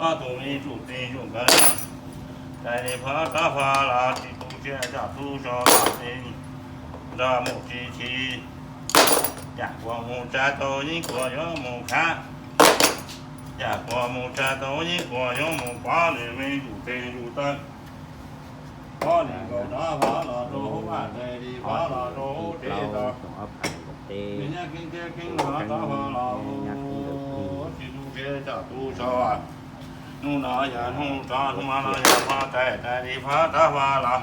Ob tug me ntsuj txig ntsuj nkawm, tais li phov rov phov los tsis tu siab coj tub sau los tsis nrog mus tsis chim. Yam kuas mus tsa tau yeeb kuas yuav mus khav, yam kuas mus tsa tau yeeb kuas yuav mus pov nws me ntsuj txig ntsuj taw. Pov nws nkaus rov phov los rau hauv vaj, tais li phov los rau hauv tsev tau. Nws nyab keeb thiab keeb no rov phov los tsis tu siab coj tub sau. Hnub no yog hnub rov, hnub no yog phov tais, tais li phov rov phov los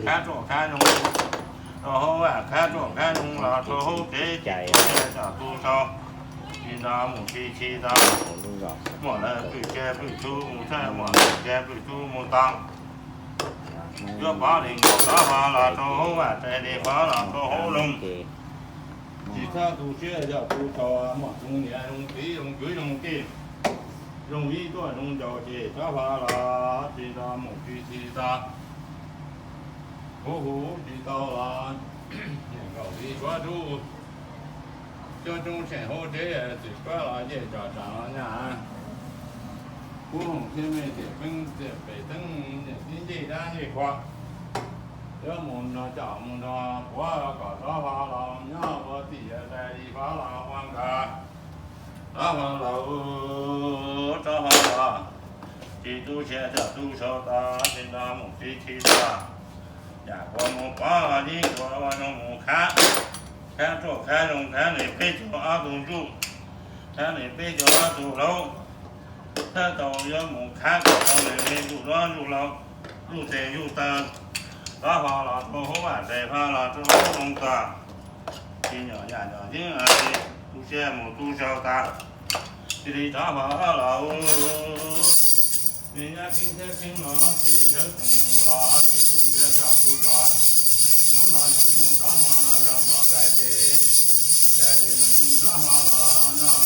khab ruaj khab noog rau hauv vaj, khab ruaj khab noog los rau hauv tsev, tsis tu siab coj tub sau, tsis nrog mus tsis chim tau. Muaj lawv pwj tsiaj pwj txhu mus txhawb, muaj lawv tsiaj pwj txhu mus tau. Yuav pov li nkaus rov phov los rau hauv vaj, tais li phov los rau hauv loog. Tsis txhob tu siab coj tub sau, muaj zoo niam zoo txiv zoo kwv zoo tij, zoo ib tuaj zoo ncaus ces rov phov los tsis nrog mus tsis chim tau. Kuv hu tsis tau los niam nkaum li suav rub, cov tub seem hauv tsev txwm kuab los ncej tso tsam los nyaj. Kuv hoom thiab mej txiam peeb txiam pem teeb, niam txiv ncej dab ncej qhua. Yuav mus nrog coj mus nrog puav kom rov phov los nyob ua tij, tais li phov los ua nkawd. Rov phov los, rov phov los, tsis tu siab coj tub sau tau, tsis nrog mus tsis chim tau. Yam kuas mus pov yeeb kuas ua zoo mus khav, khav ruaj khav noog, khav nws peb caug ob tug ntsuj, khav nws peb caug ob tug hlob. Thawb tau yuav mus khav kom tau nws me ntsuj duab ntsuj laug, ntsuj txig ntsuj taw. Rov phov los rau hauv vaj, tais phov los rau hauv loog tag. Tsis nyuam yam nyuam yeeb, tsis tu siab mus tub sau tag. Cia li rov phov los, nws nyab keeb thiab keeb no tsis sawv tsees los tsis tu siab coj tub sau. Hnub no yog hnub rov phov los yog hmo tais ces, tais li nees rov phov los nyob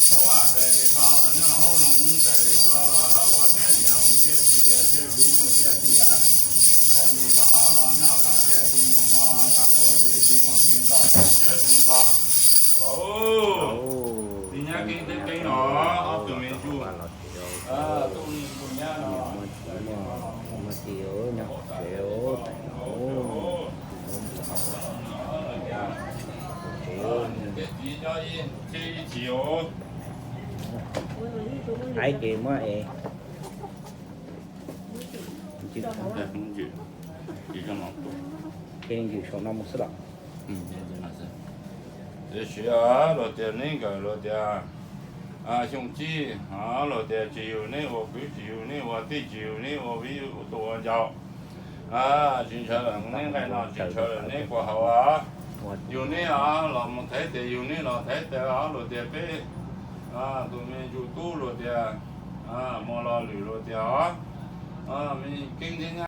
hauv vaj, tais li phov los nyob hauv loog, tais li phov los ua siab niam mus siab txiv, siab kwv mus siab tij. Tais li phov los nyob qab siab tsis muaj hmo, qab puav ces tsis muaj nkeeg toj, sawv tsees los. Nws nyab keeb thiab keeb no ob tug me ntsuj, tub nyab no, muaj txiv nyob tsev, tsev, ib txiv os. Aiv ces muab es, ces ywm saum no mus xwb los. Tiam sis luag tias neb nkawd luag tias xyoo tsib, luag tias tsis yug neb ua kwv, tsis yug neb ua tij, tsis yug neb ua viv ua tus ua ncaus. Tsis ntshaw neb nqaij no, tsis ntshaw neb kua haus. Yug neb os los mus thaiv tes, yug neb los thaiv taw os. Luag tias peb tus me ntsuj tub luag tias muaj lo lwm luag tias os, me keeb thiab